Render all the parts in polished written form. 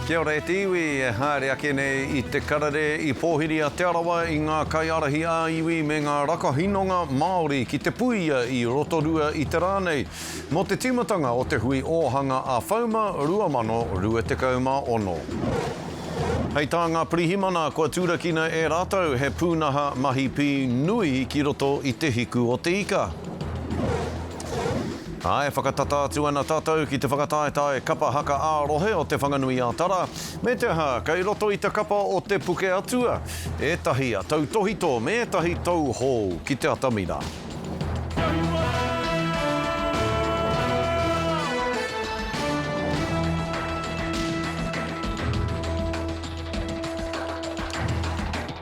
Kia ora e te iwi, e haere ake nei i te karere i pōhiri a Te Arawa i ngā kaiārahi ā-iwi me ngā rakahinonga Māori ki Te Puia i Rotorua i te rā nei mō te tīmatanga o te hui ōhanga a Whauma 2026. Hei tā ngā pirihimana kua turakina e rātou he pūnaha mahi pī nui ki roto i te hiku o te ika. Ā, e whakatata atu ana tātou ki te whakataetae kapa haka ā-rohe o Te Whanganui-a-Tara, me te aha, kei roto i te kapa o Te Puke Atua ētahi tautōhito me ētahi tauhou ki te atamira.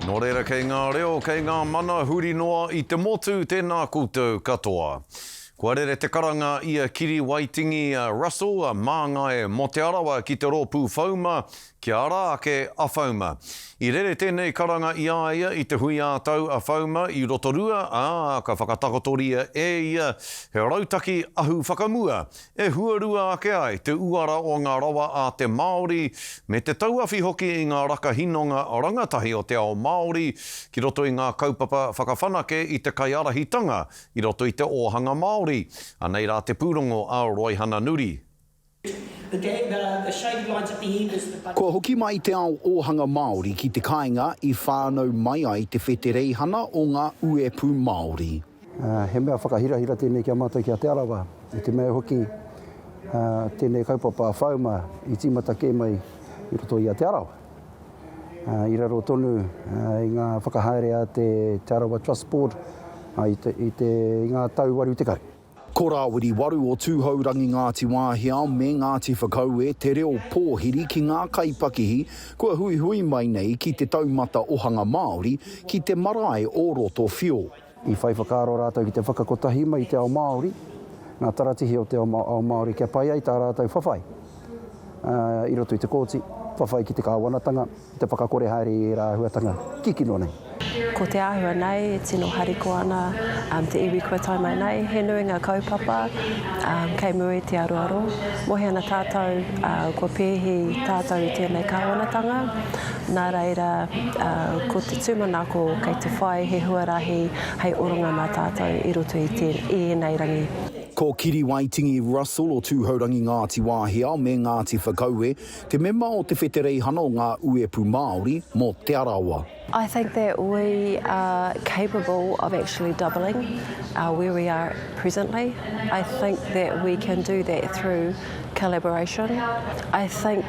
Nō reira kei ngā reo, kei ngā mana huri noa i te motu, tēnā koutou katoa. Kua rere te karanga i a Kiri Waitingi Russell, māngai mō Te Arawa ki te rōpū Whauma, kia ara ake a Whauma. I rere tēnei karanga i a ia i te hui ā-tau a Whauma i Rotorua, ā, ka whakatakotoria e ia he rautaki ahu whakamua e huarua ake ai te uara o ngā rawa a te Māori me te tauawhi hoki i ngā rakahinonga rangatahi o te ao Māori ki roto i ngā kaupapa whakawhanake i te kaiārahitanga i roto i te ōhanga Māori. Anei rā te pūrongo a Roihana Nuri. Kua hoki mai te ao ōhanga Māori ki te kāinga i whānau mai ai te whetereihana o ngā uepū Māori. He mea whakahirahira tēnei ki a mātou ki a Te Arawa, i te mea hoki tēnei kaupapa a Whauma i tīmata kē mai i roto i a Te Arawa. I raro tonu i ngā whakahaere a te Te Arawa Trust Board i ngā tau 80. Ko Rāwiri Waru o Tūhourangi Ngāti Wāhiao me Ngāti Whakaue te reo pōhiri ki ngā kaipakihi kua huihui mai nei ki te taumata ohanga Māori ki te marae o Rotowhio. I whai whakaaro rātou ki te whakakotahi mai i te ao Māori, ngā taratihi o te ao Māori kia pai ai tā rātou whawhai i roto i te kōti, whawhai ki te kāwanatanga, te whakakore haere i ērā āhuatanga kikino nei. Ko te āhua nei e tino harikoa ana te iwi kua tae mai nei, he nui ngā kaupapa kei mua i te aroaro. Mohi ana tātou kua pēhi tātou i tēnei kāwanatanga, nā reira ko te tūmanako kei te whai he huarahi hei oranga mā tātou i roto i ēnei rangi. Ko Kiri Waitingi Russell o Tūhourangi Ngāti Wāhiao me Ngāti Whakaue Te mema o te Whetereihana o ngā Uepu Māori mō Te Arawa. I think that we are capable of actually doubling where we are presently. I think that we can do that through collaboration. I think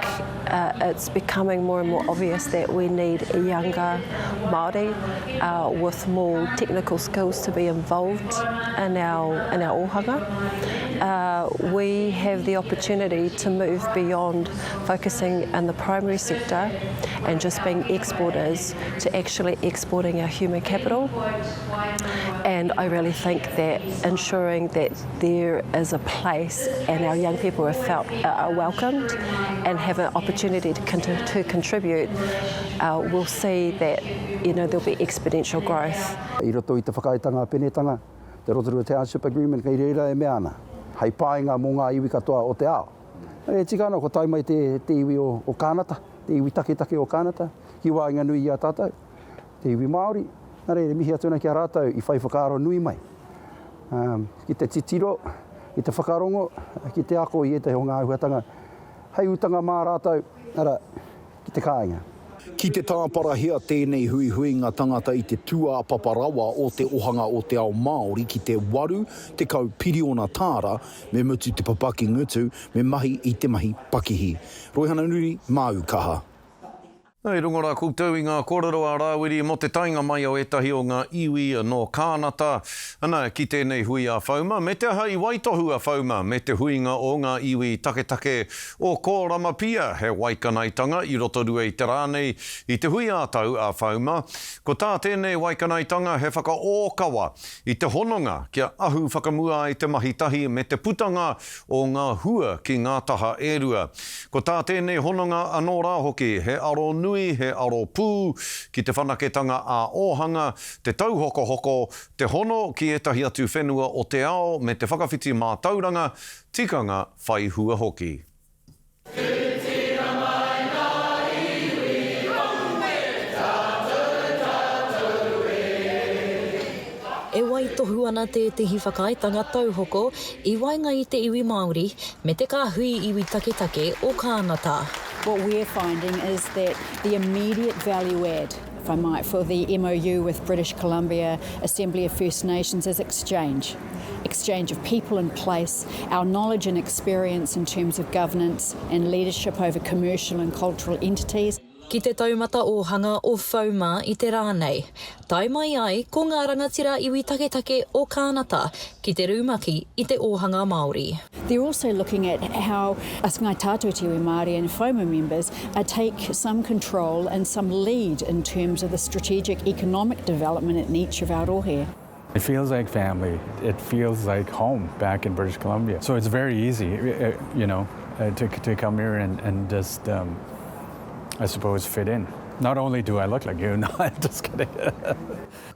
it's becoming more and more obvious that we need younger Māori with more technical skills to be involved in our, in our ōhanga. We have the opportunity to move beyond focusing in the primary sector and just being exporters to actually exporting our human capital. And I really think that ensuring that there is a place and our young people are felt are welcomed and have an opportunity to, con to contribute, uh, we'll see that you know, there'll be exponential growth. I roto i te whakaaetanga penetanga, te Rotorua Township Agreement kei reira e mea ana, hei painga mō ngā iwi katoa o te ao. E tika ana kua tae mai te, te iwi o, o Kānata, te iwi taketake o Kānata, ki waenganui i a tātou, te iwi Māori, nā reira mihi atu ana ki a rātou i whai whakaaro nui mai. Um, ki te titiro, ki te whakarongo, ki te ako i ētahi o ngā āhuatanga hei utanga mā rātou, arā, ki te kāinga. Ki te tāparahia tēnei huihuinga tangata i te tūāpapa rawa o te ohanga o te ao Māori ki te 80 piriona tāra, me mutu te papaki ngutu, me mahi i te mahi pakihi. Roihana Nuri, māu kaha. I rongo rā koutou i ngā kōrero a Rāwiri mō te taenga mai o ētahi o ngā iwi nō Kānata, ana, ki tēnei hui a Whauma, me te aha i waitohu a Whauma me te huinga o ngā iwi taketake o Kōramapia, he waikanaetanga i Rotorua i te rā nei, i te hui ā-tau a Whauma. Ko tā tēnei waikanaetanga he whakaōkawa i te hononga kia ahu whakamua ai te mahi tahi me te putanga o ngā hua ki ngā taha e rua. Ko tā tēnei hononga anō rā hoki, he aro nui, he aro pū ki te whanaketanga ā-ōhanga, te tauhokohoko, te hono ki ētahi atu whenua o te ao me te whakawhiti mātauranga, tikanga whai hua hoki. E waitohu ana tētehi whakaaetanga tauhoko i waenga i te iwi Māori me te kāhui iwi taketake o Kānata. What we're finding is that the immediate value add, if I might, for the MOU with British Columbia Assembly of First Nations is exchange. Exchange of people and place, our knowledge and experience in terms of governance and leadership over commercial and cultural entities. Ki te taumata ōhanga o Whaumā i te rā nei, tae mai ai ko ngā rangatira iwi taketake o Kānata ki te rumaki i te ōhanga Māori. They're also looking at how us Ngai Tātou Te Iwi Māori and FOMA members are take some control and some lead in terms of the strategic economic development in each of our rohe. It feels like family. It feels like home back in British Columbia. So it's very easy, eh, eh, you know, uh, to, to come here and, and just, um, I suppose, fit in. Not only do I look like you, no, I'm just kidding.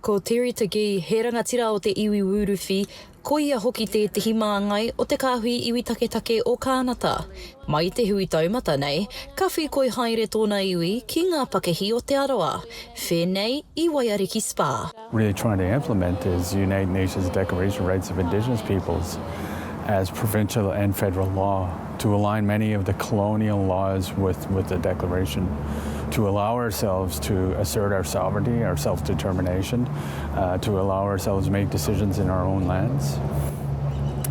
Ko Terry Tagee, he rangatira o te iwi Wūruwhi, ko ia hoki tētehi māngai o te kāhui iwi taketake o Kānata. Mai i te hui taumata nei, ka whīkoi haere tōna iwi ki ngā pakihi o Te Arawa, whēnei i Waiariki Spa. Really trying to implement is United Nations Declaration of Rights of Indigenous Peoples as provincial and federal law to align many of the colonial laws with, with the declaration to allow ourselves to assert our sovereignty, our self-determination, uh, to allow ourselves to make decisions in our own lands.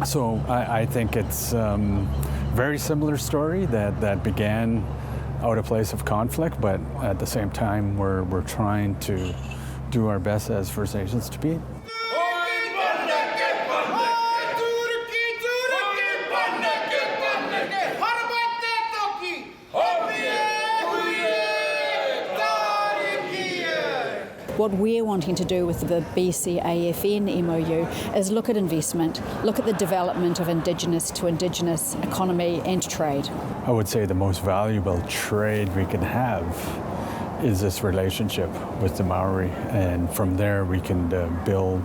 So I, I think it's um, very similar story that, that began out of place of conflict, but at the same time we're, we're trying to do our best as First Nations to be. What we're wanting to do with the BCAFN MOU is look at investment, look at the development of Indigenous to Indigenous economy and trade. I would say the most valuable trade we can have is this relationship with the Maori, and from there we can uh, build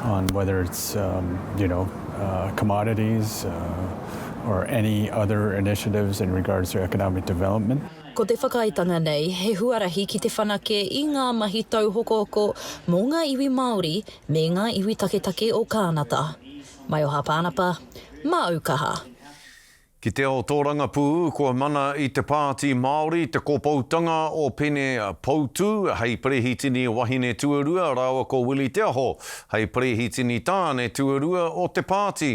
on whether it's um, you know uh, commodities uh, or any other initiatives in regards to economic development. Ko te whakaaetanga nei he huarahi ki te whanake i ngā mahi tauhokohoko mō ngā iwi Māori me ngā iwi taketake o Kānata. Maioha Pānapa, Māu Kaha. Ki te ao tōrangapū, kua mana i te Pāti Māori te kopoutanga o Pene Poutu hei perehitini wahine tuarua rāua ko Willie Te Aho hei perehitini tāne tuarua o te pāti.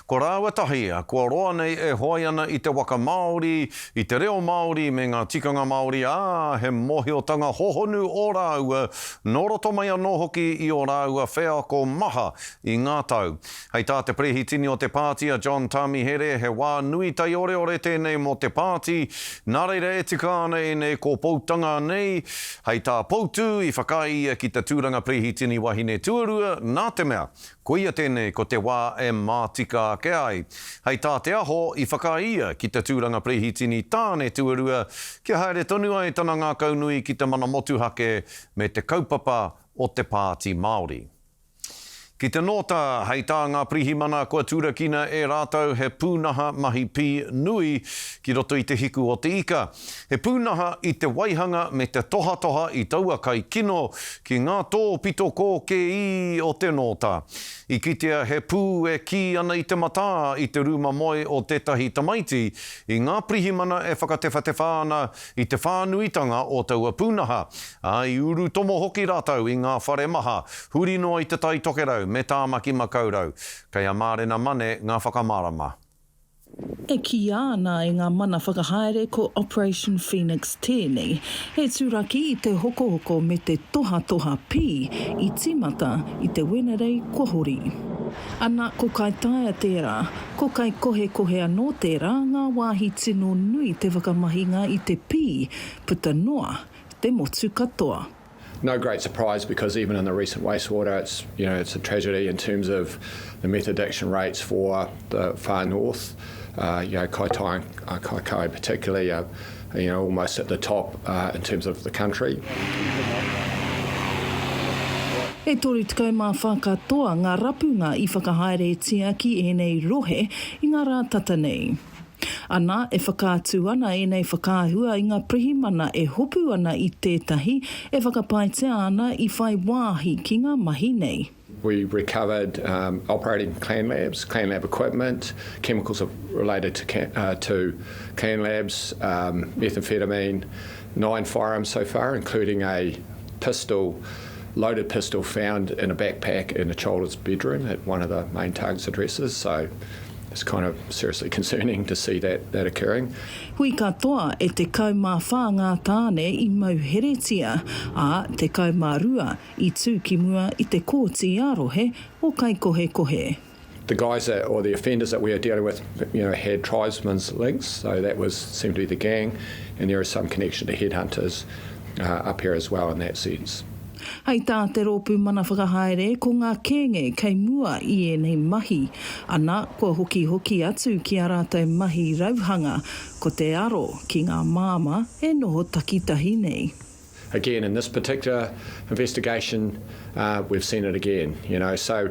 Ko rāua tahi, kua roa nei e hoai ana i te waka Māori, i te reo Māori me ngā tikanga Māori, ā, he mōhiotanga hohonu ō rāua nō roto mai anō hoki i ō rāua wheako maha i ngā tau. Hei tā te perehitini o te pāti a John Tamihere, he wā nui taioreore tēnei mō te pāti, nā reira e tika ana ēnei kōpoutanga nei. Hei tā Poutu, i whakaae ia ki te tūranga perehitini wahine tuarua, nā te mea, koia tēnei ko te wā e mātika ake ai. Hei tā Te Aho, i whakaae ia ki te tūranga perehitini tāne tuarua, kia haere tonu ai tana ngākaunui ki te mana motuhake me te kaupapa o te Pāti Māori. Ki te nōta, hei tā ngā pirihimana kua turakina e rātou he pūnaha mahi pī nui ki roto i te hiku o te ika. He pūnaha i te waihanga me te tohatoha i taua kai kino ki ngā tōpito kōkēī o te nōta. I kitea he pū e kī ana i te matā i te rūma moe o tētahi tamaiti i ngā pirihimana e whakatewhatewha ana i te whānuitanga o taua pūnaha, ā, i urutomo hoki rātou i ngā whare maha, huri noa i Te Tai Tokerau me Tāmaki Makaurau. Kei a Mārena Mane ngā whakamārama. E kīia ana e ngā mana whakahaere ko Operation Phoenix tēnei, he turaki i te hokohoko me te tohatoha pī i tīmata i te Wenerei kua hori. Ana, ko Kaitaia tērā, Ko Kaikohekohe anō tērā ngā wāhi tino nui te whakamahinga i te pī puta noa te motu katoa. No great surprise because even in the recent wastewater it's you know it's a tragedy in terms of the meth addiction rates for the far north uh, you know Kaitaia and uh, Kaikohe particularly are you know almost at the top uh, in terms of the country. E 34 katoa ngā rapunga i whakahaeretia ki ēnei rohe i ngā rā tata nei. Ana, e whakaatu ana ēnei whakaahua i ngā pirihimana e hopu ana i tētahi e whakapaetia ana i whai wāhi ki ngā mahi nei. We recovered um, operating clan labs, clan lab equipment, chemicals related to, uh, to clan labs, um, methamphetamine, nine firearms so far, including a pistol, loaded pistol found in a backpack in a child's bedroom at one of the main target's addresses. So it's kind of seriously concerning to see that, that occurring. Hui katoa e 14 ngā tāne i mauheretia, ā, 12 i tū ki mua i te Kōti ā-Rohe o Kaikohekohe. The guys that, or the offenders that we are dealing with, you know, had tribesmen's links, so that was seemed to be the gang, and there is some connection to headhunters uh, up here as well in that sense. Hei tā te Rōpū Mana Whakahaere ko ngā kēnge kei mua i ēnei mahi, ana kua hokihoki atu ki ā rātou mahi rauhanga, ko te aro ki ngā māmā e noho takitahi nei. Again, in this particular investigation, uh, we've seen it again, you know, so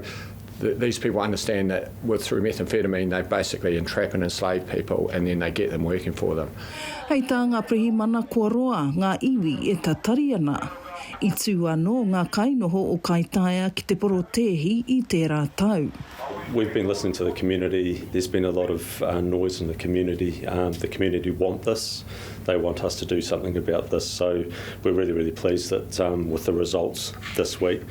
th these people understand that with through methamphetamine they basically entrap and enslave people and then they get them working for them. Hei tā ngā pirihimana kua roa ngā iwi e tatari ana. I tū anō ngā kainoho o Kaitaia ki te porotēhi i tērā tau. We've been listening to the community, there's been a lot of uh, noise in the community, um, the community want this, they want us to do something about this, so we're really, really pleased that um, with the results this week.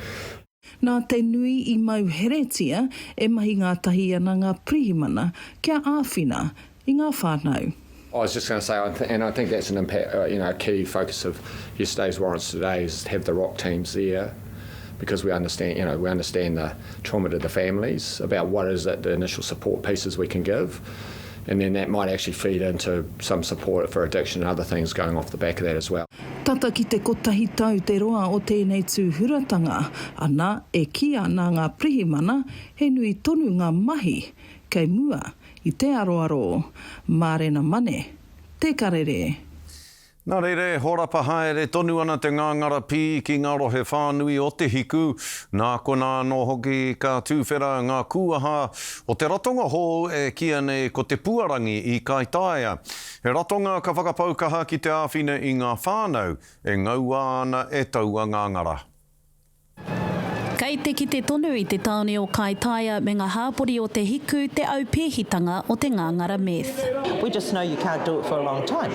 Nā te nui i mauheretia, e mahi ngātahi ana ngā pirihimana kia āwhina i ngā whānau. I was just going to say, and I think that's an impact, uh, you know, a key focus of yesterday's warrants today is to have the rock teams there because we understand, you know, we understand the trauma to the families about what is it, the initial support pieces we can give. And then that might actually feed into some support for addiction and other things going off the back of that as well. Tata ki te kotahi tau te roa o tēnei tūhuratanga, ana, e kī ana ngā pirihimana he nui tonu ngā mahi kei mua i te aroaro. Mārena Mane, Te Karere. Nā reira e horapa haere tonu ana te ngāngara pī ki ngā rohe whānui o Te Hiku, nā konā anō hoki ka tūwhera ngā kūaha o te ratonga hou e kīia nei ko Te Puarangi i Kaitaia. He ratonga ka whakapau kaha ki te āwhina i ngā whānau e ngaua ana e taua ngāngara. Kei te kite tonu i te tāone o Kaitaia me ngā hāpori o Te Hiku te aupēhitanga o te ngāngara meth. We just know you can't do it for a long time.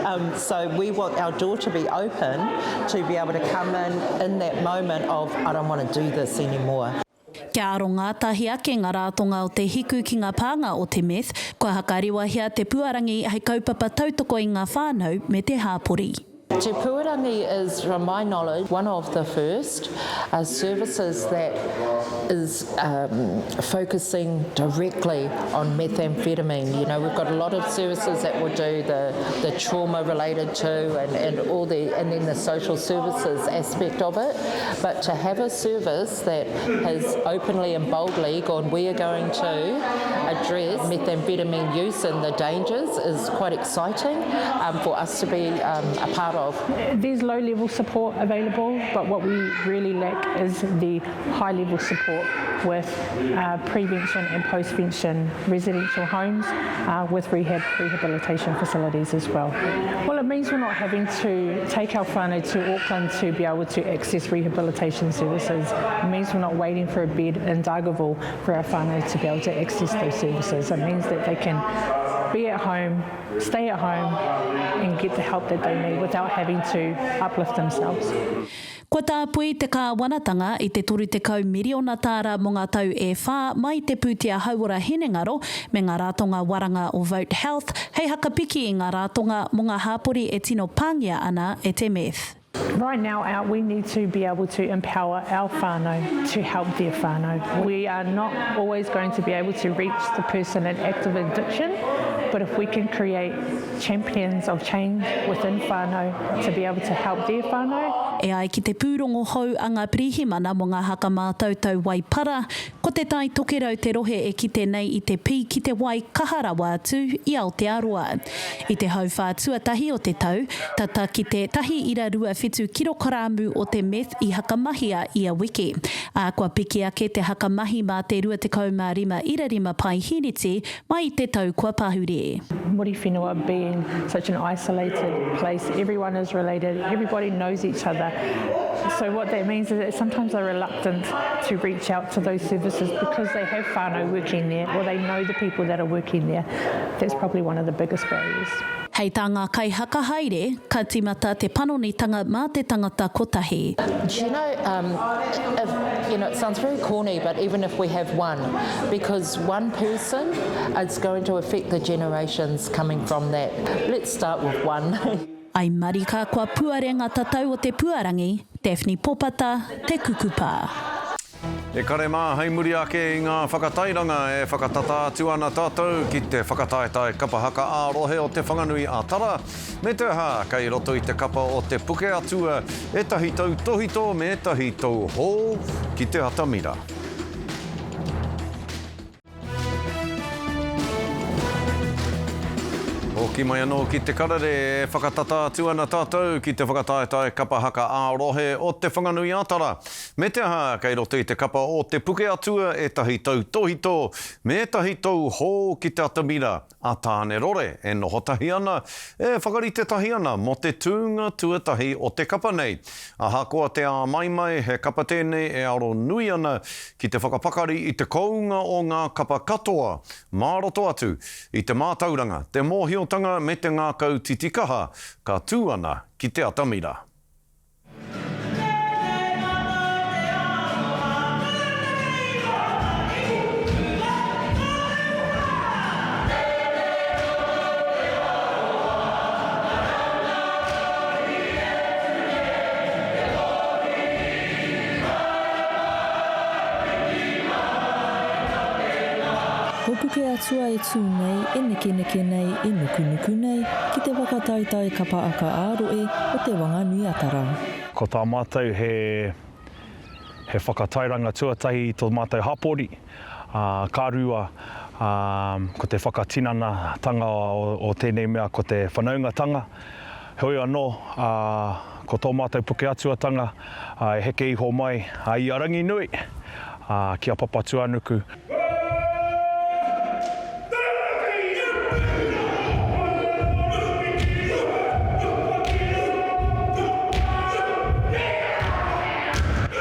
Um, so we want our door to be open to be able to come in in that moment of I don't want to do this anymore. Kia aro ngātahi ake ngā rātonga o Te Hiku ki ngā pānga o te meth, kua hakariwahia Te Puarangi hei kaupapa tautoko i ngā whānau me te hāpori. Te Puarangi is, from my knowledge, one of the first uh, services that is um, focusing directly on methamphetamine. You know, we've got a lot of services that will do the, the trauma related to and, and all the and then the social services aspect of it. But to have a service that has openly and boldly gone, we are going to address methamphetamine use and the dangers is quite exciting um, for us to be um, a part of. There's low level support available, but what we really lack is the high level support with uh, prevention and postvention residential homes uh, with rehab rehabilitation facilities as well. Well, it means we're not having to take our whānau to Auckland to be able to access rehabilitation services. It means we're not waiting for a bed in Dargaville for our whānau to be able to access those services. It means that they can be at home, stay at home and get the help that they need without having to uplift themselves. Kua tāpui te kāwanatanga i te 30 miriona tāra mō ngā tau e whā mai i te pūtea hauora hinengaro me ngā ratonga waranga o Vote Health hei hakapiki i ngā ratonga mō ngā hāpori e tino pāngia ana e te meth. Right now our, we need to be able to empower our whānau to help their whānau. We are not always going to be able to reach the person in active addiction, but if we can create champions of change within whānau to be able to help their whānau, E ai ki te pūrongo hou a ngā Pirihimana mō ngā haka mātautau wai para, ko Te Tai Tokerau te rohe e kite nei i te pī ki te wai kaha rawa atu i Aotearoa. I te hauwhā tuatahi o te tau, tata ki te 1.27 kirokarāmu o te meth i hakamahia ia wiki, ā, kua piki ake te hakamahi mā te 25.5 paeheneti mai i te tau kua pahure. waimarie. Muriwhenua being such an isolated place, everyone is related, everybody knows each other. So what that means is that sometimes they're reluctant to reach out to those services because they have whānau working there or they know the people that are working there. That's probably one of the biggest barriers. Hei tā ngā kaihakahaere, ka tīmata te panonitanga mā te tangata kotahi. Do you know, um, if, you know, it sounds very corny, but even if we have one, because one person, it's going to affect the generations coming from that. Let's start with one. I marika kua puare ngā tatau o te puarangi, Daphne Popata, Te Kukupa. E kare mā, hei muri ake i ngā whakatairanga e whakatata atu ana tātou ki te whakataetae kapa haka ā-rohe o Te Whanganui a Tara, me te aha, kei roto i te kapa o Te Puke Atua ētahi tautōhito me ētahi tauhou ki te atamira. Hoki mai anō ki te karere e whakatata atu ana tātou ki te whakataetae kapa haka ā-rohe o Te Whanganui-a-Tara. Me te aha, kei roto i te kapa o Te Puke Atua ētahi tautōhito me ētahi tou hou ki te atamira a Tānerore e noho tahi ana, e whakarite tahi ana mō te tūnga tuatahi o te kapa nei. Ahakoa te āmaimai, he kapa tēnei e aro nui ana ki te whakapakari i te kounga o ngā kapa katoa mā roto atu i te mātauranga, te mōhiotanga me te ngākau titikaha ka tū ana ki te atamira. Ko Pukeatua e tū nei, e nekeneke nei, e nukunuku nei, ki te waka taetae kapa aka ā-rohe o Te Wanganui-a-Tara. Ko tā mātou he he whakatairanga tuatahi i tō mātou hapori, ā, ka rua, ā, ko te whakatinanatanga o tēnei mea ko te whanaungatanga. Heoi anō, ā, ko tō mātou puke atuatanga, ā, e heke iho mai i a Ranginui, ā, ki a Papatūānuku.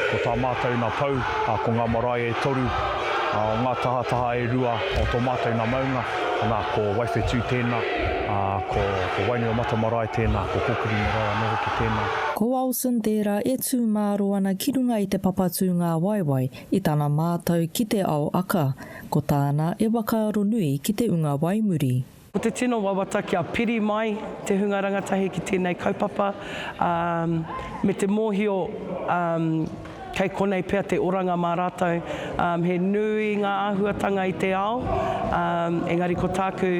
Ko tā mātou nā pou, ā, ko ngā marae e toru, ā, o ngā tahataha e rua o tō mātou nā maunga, anā, ko Waiwhetū tēnā, ā, ko, ko Wainuiomata marae tēnā, ko Kōkiri marae anō hoki tēnā. Ko Olsen tērā e tū māro ana ki runga i te papatū-ngā-waewae i tana mātau ki te ao aka, ko tāna e whakaaro nui ki te unga waimuri. Ko te tino wawata kia piri mai te hunga rangatahi ki tēnei kaupapa, ā, me te mōhio, ā, kei konei pea te oranga mā rātou. Ā, he nui ngā āhuatanga i te ao, ā, engari ko tāku,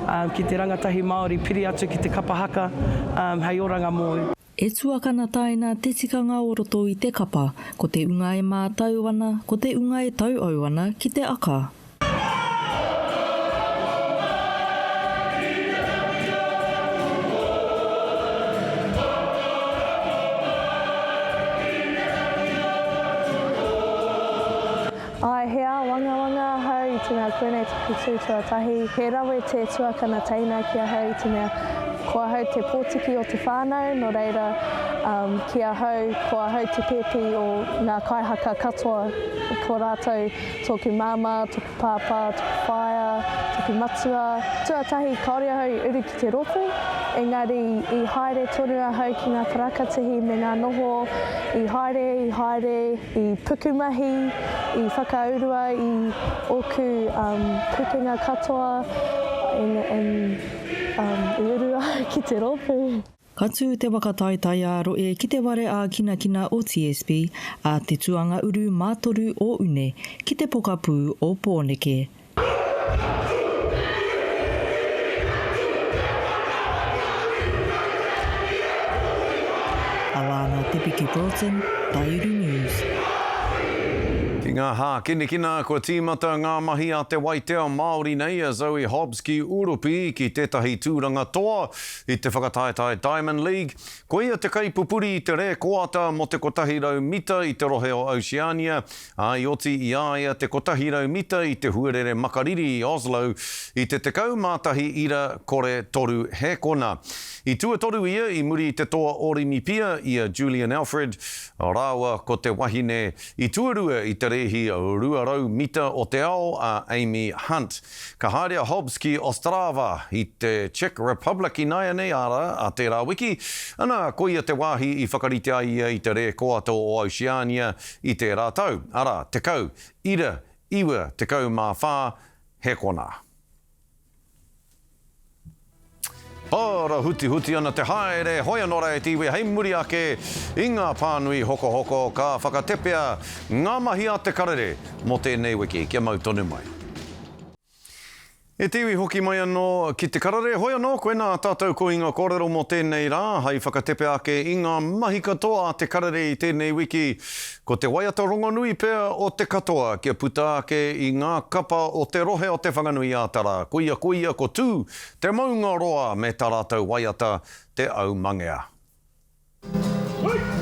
ā, ki te rangatahi Māori piri atu ki te kapa haka, ā, hei oranga mōu. E tuakana taina te tikanga o roto i te kapa, ko te unga e mātau ana, ko te unga e tauau ana ki te aka. Āe, he āwangawanga ahau i te mea koinei taku tū tuatahi. He rawe te tuakana teina ki ahau i te mea ko ahau te pōtiki o te whānau, nō reira, ki ahau, ko ahau te pēpi o ngā kaihaka katoa, ko rātou tōku māmā, tōku pāpā, tōku whaea, tōku matua. Tuatahi, kāore ahau i uru ki te rōpū, engari i haere tonu ahau ki ngā parakatihi me ngā noho, i haere, i haere, i pukumahi, i whakaurua i ōku pūkenga katoa, and, i uru ahau ki te rōpū. Ka tū te waka taetae ā-rohe ki te whare ākinakina o TSB a Te Tuanga Uru Mātoru o Une ki te pokapū o Pōneke. Alana Te Piki Broughton, Taiuru News. Ki ngā hākinakina, kua tīmata ngā mahi a te waitea Māori nei a Zoe Hobbs ki Urupi ki tētahi tūranga toa i te whakataetae Diamond League. Ko ia te kaipupuri i te rēkoata mō te 100 mita i te rohe o Oceania, ā, i oti i a ia te 100 mita i te huarere makariri i Oslo i te 11 ira kore toru hēkona. I tuatoru ia i muri i te toa Orimipia i a Julien Alfred rāua ko te wahine I tuarua i te rēhi 200 mita o te ao a Amy Hunt. Ka haere a Hobbs ki Ostrava i te Czech Republic ināianei, arā, a tērā wiki, ana, koia te wāhi i whakarite ai ia i te rēkoata o Oceania i tērā tau, arā, 10, ira, 94 hekona. Pārahutihuti ana te haere, hoi anō rā e te iwi hei muri ake i ngā pānui hokohoko ka whakatepea ngā mahi a te karere mō tēnei wiki. Kia mau tonu mai. E te iwi hoki mai anō ki te karere, hoi anō koinā ā tātou kohinga kōrero mō tēnei rā hei whakatepe ake i ngā mahi katoa a te karere i tēnei wiki. Ko te waiata rongonui pea o te katoa kia puta ake i ngā kapa o te rohe o Te Whanganui-ā-Tara, koia koia ko Tū te maunga roa me tā rātou waiata Te Aumangea. Hui!